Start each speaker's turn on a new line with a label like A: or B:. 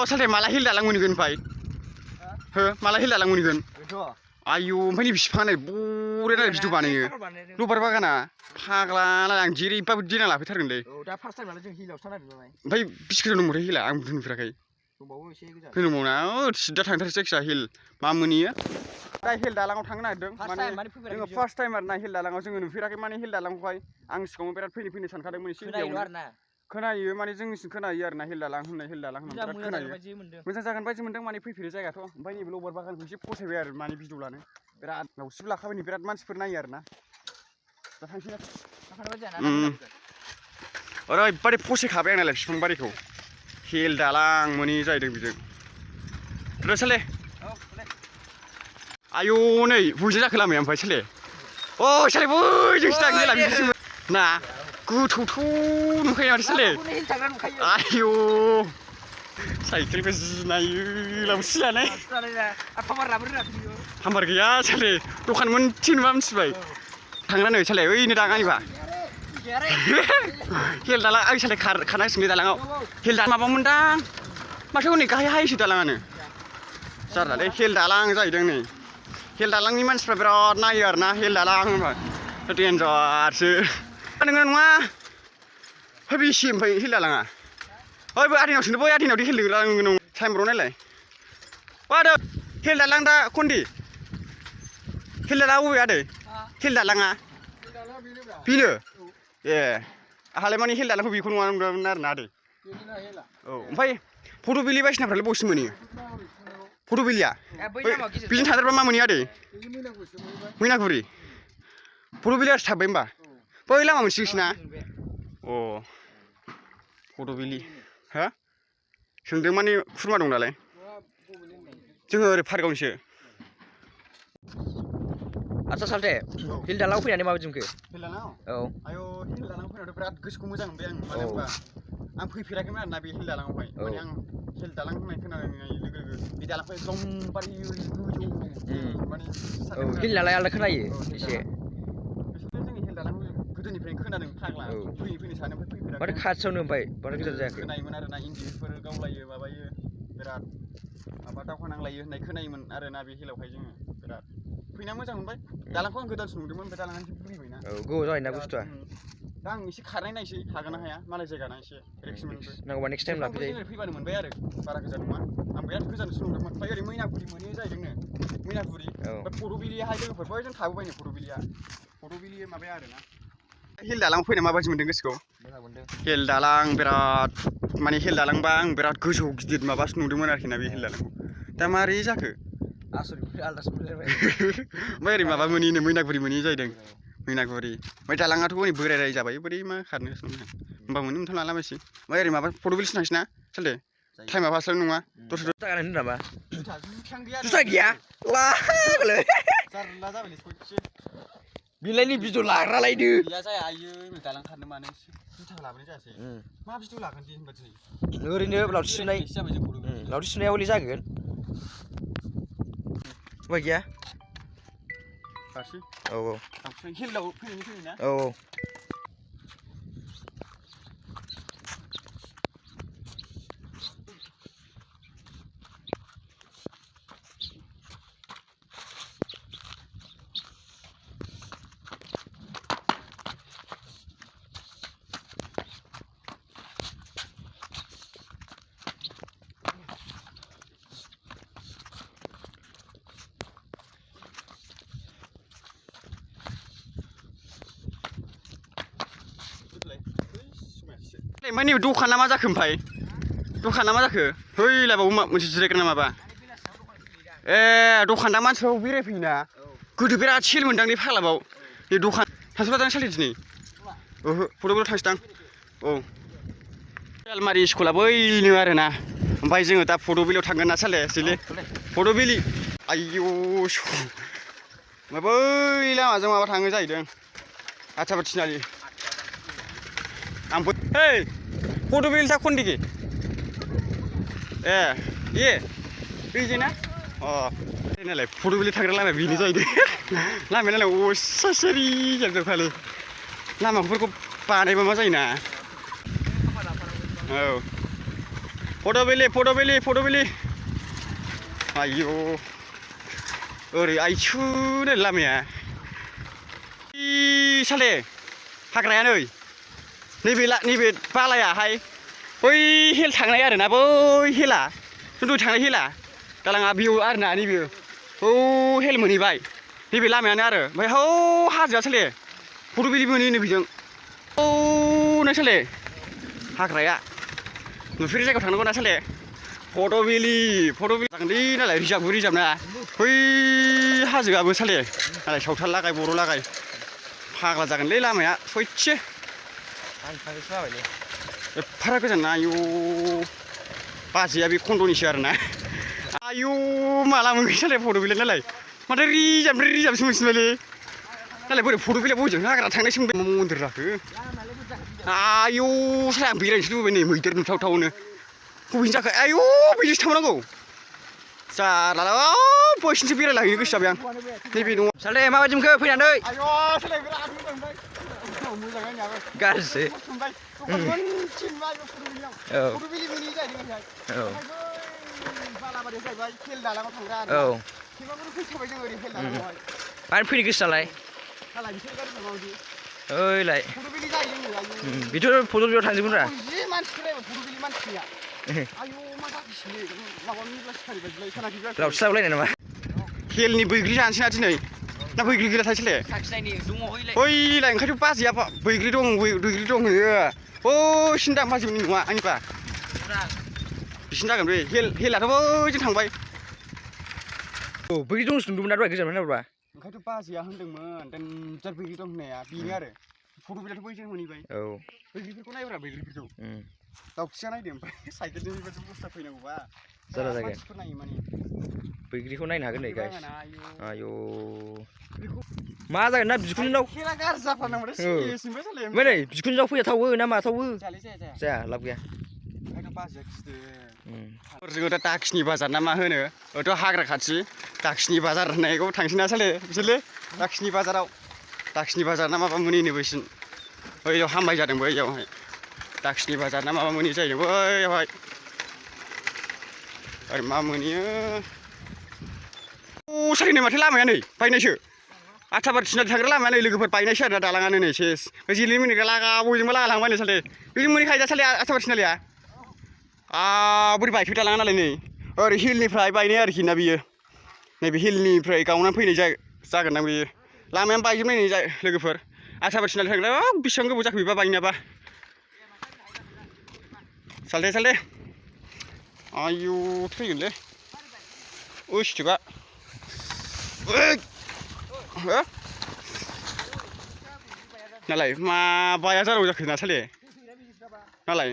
A: सालथे माला हिल दालां मोनगोन ओमफ्राय हो माला हिल दालां मोनगोन आयु ओमफ्राय नै बिफाङा नै बरिया भिडिअ बानायो रबार बागाना फाग्ला आं जेरैबाबो देना लाफैथारगोनलै
B: दा फार्स्ट टाइम नालाय जों हिलावसो थांनो नागिरदों
A: ओमफ्राय बिसि गोजान दंबावथाय हिला आं नुफेराखै
B: दंबावो एसे गोजान
A: होनबावना सिदा थांथारसै जायखिया हिल मा मोनहैयो दा हिल दालाङाव थांनो नागिरदों माने जोङो फार्स्ट टाइम आरोना हिल दालाङाव जोङो नुफेराखै माने हिल दालांखौहाय आं सिगाङाव बिराद फैनो सानखादोंमोन एसे उन्दैयावनो खोनायो माने जोंनिसिम खोनायो आरोना हिल दालां होननाय बिराद खोनायो मोजां जागोन बायदि मोनदों माने फैफेरै जायगाथ' ओमफ्राय नैबे लबार बागानखौ एसे फसायबाय आरो माने भिडिअ लानो बिराद लावसिबो लाखाबाय बिराद मानसिफोर नायो आरोना दा थांसै ओरैबादि फसायखाबाय आंनालाय बिफां बारिखौ हिल दालां मोनहैयो जाहैदों बिजों थ' साले आयौ नै बयजों जाखो लामाया ओमफ्राय साले अ साले बयजोंसो थाङो जेला बिदिसो ना गोथौथ' नुखायो माथो साले आयौ साइकेलखौ जि नायो लावसि लानाय हाम्बार गैया साले दखान मोनसे नुबा मिथिबाय थांना नै साले ओइनो दाङानिबा हिल दालां आं साले खारनांसिगोन दालाङाव हिल दालां माबामोनदां माथो हनै गाहाय हायसो दालाङानो जारलालै हिल दालां जाहैदों नै हिल दालांनि मानसिफ्रा बिराद नायो आरोना हिल दालां होनबा देन्जारसो नोङो नङा है बेसे ओमफ्राय हिल दालाङा ओइ बै आदैनाव सोंदो बै आदैनाव हिल दालां टाइमब्र' नायलाय बादो हिल दालां दा खन्दि हिल दालाङा बबे आदै हिल दालाङा बेनो ए आंहालाय माने हिल दालांखौ बेखौ नङा नंदोंमोन आरोना आदै औ ओमफ्राय फट'बिलि बायसिनाफ्रालाय बबेसिम मोनहैयो फट'बिलिया बेजों थांथारबा मा मोनहैयो आदै मैनागुरि फट'बिलियासो थाबबाय होमबा बै लामा मोनसेसोना अ फट'बिलि हा सोंदों माने खुरमा दं नालाय जोङो ओरै पार्कआवसो
B: आच्छा सालथे हिल दालाङाव फैनानै माबायदि मोनखो
A: हिल दालाङाव
B: औ
A: आयौ हिल दालाङाव फैनानै बिराद गोसोखौ मोजां मोनबाय आं मानो होनबा आं फैफेराखैमोन आरोना बे हिल दालाङावहाय माने आं हिल दालां होननाय खोनानाय लोगो लोगो बे दालांखौ एकदमबारे गोजौ माने
B: हिल नालाय आलादा खोनायो एसे
A: जोंनि हिल दालांखौ गोदोनिफ्रायनो खोनादों फाग्ला फैनो सानो ओमफ्राय फैफेराखै
B: माथो खाथियावनो ओमफ्राय बारा गोजान जायाखै
A: खोनायोमोन आरोना इन्दिफोर गावलायो माबायो बिराद माबा दावहा नांलायो होननाय खोनायोमोन आरोना बे हिलावहाय जोङो बिराद फैना मोजां मोनबाय दालांखौ आं गोदानसो नुदोंमोन ओमफ्राय दालाङा एसे बुरिबायना
B: औ गोबाव जाबायना बुस्थुआ
A: दा आं एसे खारनाय नायसै हागोन ना हाया मालाय जायगाना एसे रिक्स मोनबाय
B: नांगौबा नेक्स्ट टाइम लाफैजायो
A: जों फैबानो मोनबाय आरो बारा गोजान नङा आं बिराद गोजानसो नुदोंमोन ओमफ्राय ओरै मैनागुरि मोनहैयो जाहैदोंनो मैनागुरि ओमफ्राय फट'बिलियाहाय लोगोफोर बैजों थाबोबायनो फट'बिलि माबाया आरोना हिल दालाङाव फैना माबायदि मोनदों गोसोखौ हिल दालां बिराद माने हिल दालांबा आं बिराद गोजौ गिदिर माबासो नुदोंमोन आरोखि ना बे हिल दालांखौ दा मारै जाखो ओमफ्राय ओरै माबा मोनहैनो मैनागुरि मोनहैयो जाहैदों मैनागुरि ओमफ्राय दालाङाथ' हनै बोराय जाबाय बोरै मा खारनो होमबा मोनो मोनथाम लालाबायसै ओमफ्राय ओरै माबा फट'बिलिसो थांसै ना सालथे टाइमा फास्लाब नङा दसे
B: जागोन नामा जुथा गैया
A: जारला जाबायलै सयथि
B: बिलाइनि भिडिअ लाग्रालायदो
A: गैया जाया आयै दालां खारनो मानो जुथा लाबोनाय जायासै मा भिडिअ लागोन दे होनबा दिनै
B: ओरैनो लावथि सुनाय लावथि सुनाया हले जागोन उफाय गैया औ
A: हिलाव फैना
B: औ
A: ओमफ्राय नैबे दखाना मा जाखो ओमफ्राय दखाना मा जाखो हैलाबाव मोनसे जिरायग्रा माबा ए दखान दा मानसिफ्राबो बेरायफैयोना गोदो बिराद सेल मोनदां फाग्लाबाव बे दखान थांसोबादां सालथे दिनै ओहो फट'बिलियाव थांसैदां औ आलमारि स्कुला बैनो आरोना ओमफ्राय जोङो दा फट'बिलियाव थांगोन ना साले सिले फट'बिलि आयौ बै लामाजों माबा थाङो जाहैदों आचाबा थिनालि आंबो hey फट'बिलि था खन्दिखि ए ये बेजे ना अ नालाय फट'बिलि थांग्रा लामाया बेनो जाहैदों लामाया नालाय असासारि जाजोबखालै लामाफोरखौ बानायबा मा जायोना औ फट'बिलि आयौ ओरै आइसुनो लामाया साले हाग्राया नैबे बालायाहाय बै हेल थांनाय आरोना बै हेला दहाय थांनाय हेला दालाङा बेयाव आरोना नैबे औ हेल मोनहैबाय नैबे लामायानो आरो ओमफ्राय हौ हाजोआ साले फट'बिलि मोनहैनो बेजों औ नों साले हाग्राया नुफेरै जायगायाव थांनांगौ ना साले फट'बिलि जागोनलै नालाय रिजार्भना बै हाजोआबो साले नालाय सावथाल लागाय बर' लागाय फाग्ला जागोनलै लामाया सयथि
B: आं थांनोसो बाबायलै
A: एफारा गोजान ना आयौ बाजैया बे खन्द'निसो आरोना आयौ माला मोनगोन साले फट'बिलि नालाय माथो रिजार्भसो मोनसिनबायलै नालाय बोरै फट'बिलिया बयजों हाग्रा थांनाय सोंबाय मन्दिर जाखो आयौ साले आं बेरायनोसो लुबैबाय नै मैदेर नुथावथावनो बबेनि जाखो आयौ बिदिसो थांनांगौ जारला बैसिनिसो बेरायलाहैनो गोसो जाबाय आं नैबे न'आव
B: साले माबायदि मोनखो फैनानै
A: आयौ साले बिराद मोजांमोन मोजाङै नाबो
B: गाज्रि
A: फट'बिलि मोनहैयो जाहैदों बालाबारियाव जाहैबाय हेल दालाङाव थांग्रा
B: औ
A: थेवबाबो फैखाबाय जों ओरै हेल दालाङावहाय
B: मानो फैनो गोसो नालाय
A: साला बिसोर गारि माबायदि
B: ओइलाय
A: फट'बिलि जाहैदों आयौ
B: बेथ' फट'बिलियाव थांजोबगोन रा
A: जि मानसि फैलायबाय फट'बिलि मानसिया आयौ मा जाखिसै माबा निब्ला सिखारि बायदिलाय सानाखै
B: लावथि लाबोलायनाय नामा
A: हेलनि बैग्रि जानोसै ना दिनै ना बैग्रि गैला थाइसेले
B: साखिनायनि दङ
A: बैलाय ओंखायनोथ' बाजैया बैग्रि दं होनो औ सिन्दा बाजैमोननि नङा आंनिबा बिसिनि जागोन बे हेलाथ' बैजों थांबाय
B: औ बैग्रि दंसो नुदोंमोन ना दहाय गोजान नायब्रा
A: ओंखायनोथ' बाजैया होनदोंमोन देनजार बैग्रि दं होननाया बेनो आरो फट'बिलियाथ' बैजों मोनहैबाय
B: औ
A: बैग्रिफोरखौ नायब्रा बैग्रिफोरखौ दाउखिया नायदो ओमफ्राय साइकेलजों बेबायदि बुस्थु फैनांगौबा
B: जारला जागोन
A: मानसिफोर नायो माने
B: बैग्रिखौ नायनो हागोन नै गाइस आयौ
A: बेखौ
B: मा जागोन ना बिखुनजोनाव
A: खेला गाज्रि जाफ्लांबाथाय सिरियासनिफ्राय सालाय
B: ओमफ्राय नै बिखुनजोनाव फैजाथावो ना माथावो
A: जाया
B: लाब गैया
A: ओंखायनो बाजैया गिदों जोङो दा दाखिनि बाजार ना मा होनो ओथ' हाग्रा खाथि दाखिनि बाजार होननायखौ थांसै ना साले बिसोरले दाखिनि बाजार ना माबा मोनहैनो बैसिन बैयाव हामबाय जादों बैयावहाय दाखिनि बाजार ना माबा मोनहै जाहैदों बैयावहाय ओरै मा मोनहैयो अ साले नै माथो लामाया नै बायनायसो आथाबारि थिनालि थांग्रा लामाया नै लोगोफोर बायनायसो आरो दालाङानो नै सेस जिलिं मिनिग्रा लागा बयजोंबो लागा लांबाय नै साले बेजों मोनहैखायो दा साले आथाबारि थिनालिया बोरै बायखो दालाङा नालाय नै ओरै हिलनिफ्राय बायनाय आरोखि ना बियो नैबे हिलनिफ्राय गावनानै फैनाय जागोन ना बियो लामायानो बायजोबनाय नै लोगोफोर आथाबारि थिनालि थांग्रा बेसेबां गोबाव जाखो बेबा बायनायाबा सालथे आयु थैगोनलै उसथिबा नालाय मा बाया जाराव जाखो ना साले नालाय